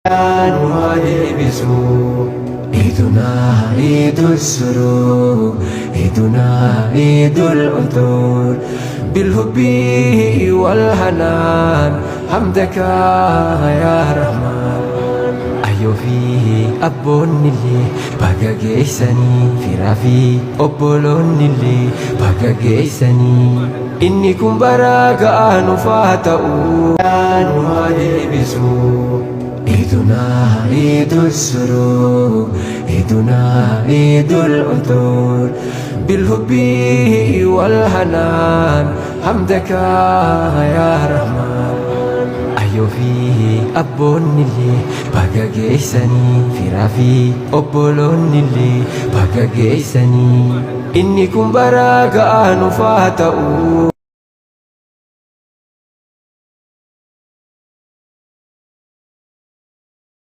Nu haa deebisu. عيدنا عيد السرور، عيدنا عيد العطور، بالحب والحنان، حمدك يا رحمن. Ayyoo fi abboonni illee baga geessanii, firaa fi obboloonni illee baga geessanii. Inni kun bara ga'aa nuuf haa ta'u, nu haa deebisu. عيدنا عيد السرور، عيدنا عيد العطور، بالحب والحنان، حمدك يا رحمن. Ayyoo fi abboonni illee baga geessanii, firaa fi obboloonni illee baga geessanii. Inni kun bara ga'aa nuuf haa ta'u.